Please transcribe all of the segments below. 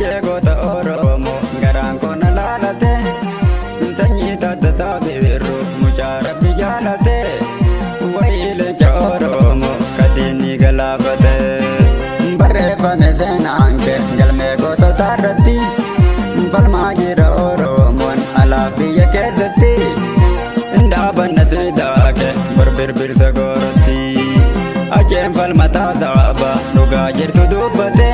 Achee goota Oromoo garaan koo na laalate, sanyii Taaddasaa Bidiruu mucaa Rabbi jaalate, wayii leenca Oromoo kadiinni galaafate. Barreeffame seenaan kee galmee gootota irratti, falmaa jira Oromoon alaa biyya keessatti, hin dhaabanna siidaa kee bor birbirsa goorotti. Acheen falmataa saaba dhugaa jirtu dubbate,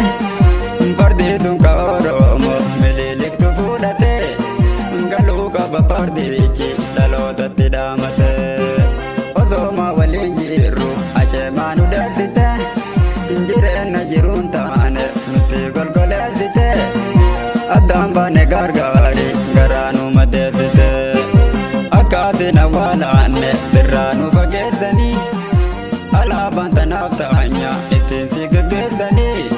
fardi sun ka Oromoo Mililiktu fuudhate, galuu qaba fardichi dhalootatti dhaamate. Osooma waliin jirru aceemaa nu deessite, jireenya jiruun taane nutti golgoleessite, addaan baane gargaari garaa nu madeessite. Akkaatiin awwaalaanne birraa nu fageessanii, alaabaan tanaaf ta'anya ittiin si geggeessanii,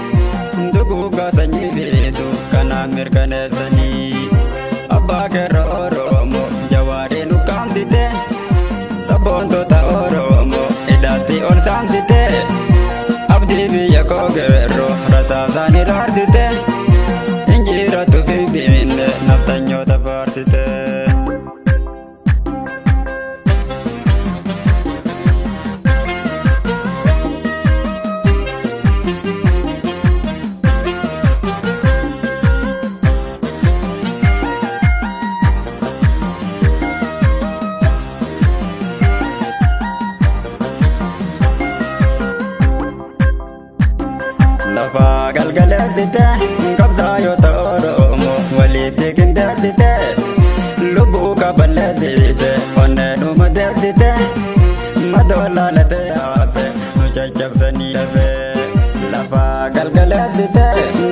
duguugaa sanyii fiitu kanaan mirkaneessanii. Abbaa keerra Oromoo Jawaariin ukkaamsite, sabboontota Oromoo hidhaatti ol saamsite, abdii biyya koo geerroo rasaasaan iraarsite, injirattu finfinne naftanyoota faarsite. Lafa galgaleessite qabsaayota Oromoo walitti qindeessite, lubbuu kaballeessite onnee nu madeessite, madoolaalate hafe nu caccabsanii hafe. Lafa galgaleessite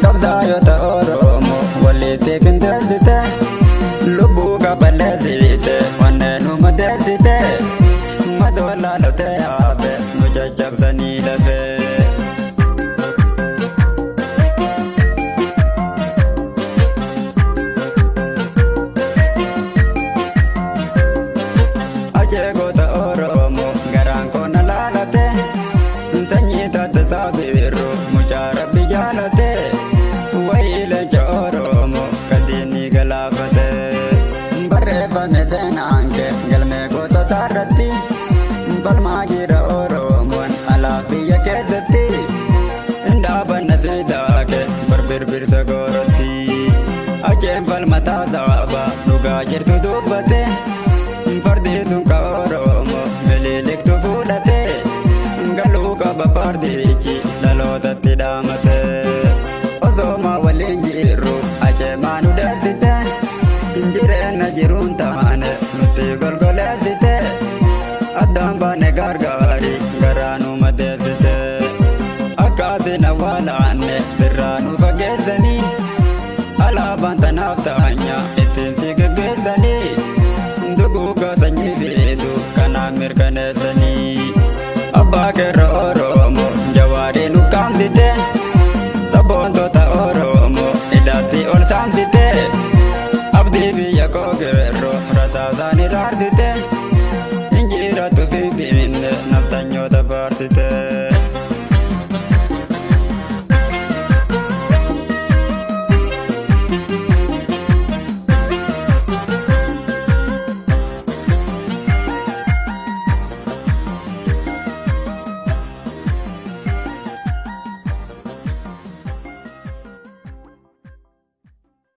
qabsaayota Oromoo walitti qindeessite, lubbuu kaballeessite onnee nu madeessite, madoolaalate hafe nu caccabsanii lafe. Achee goota Oromoo garaan koo na laalate, sanyii Taaddasaa Bidiruu mucaa Rabbi jaalate, wayii leenca Oromoo kadiinni galaafate. Barreeffame seenaan kee galmee gootota irratti, falmaa jira Oromoon alaa biyya keessatti, hin dhaabanna siidaa kee bar birbirsa goorotti. Acheen falmataa saaba dhugaa jirtu dubbate, fardi sun ka Oromoo Mililiktu fuudhate, galuu qaba fardichi dhalootatti dhaamate. Osooma waliin jirru aceemaa nu deessite, jireenya jiruun taane nutti golgoleessite, addaan baane gargaari garaa nu madeessite. Akkaatiin awwaalaanne birraa nu fageessanii, alaabaan tanaaf ta'anya ittiin si geggeessanii, duguugaa sanyii fiitu kanaan mirkaneessanii. Abbaa keerra Oromoo Jawaariin ukkaamsite, sabboontota Oromoo hidhaatti ol saamsite.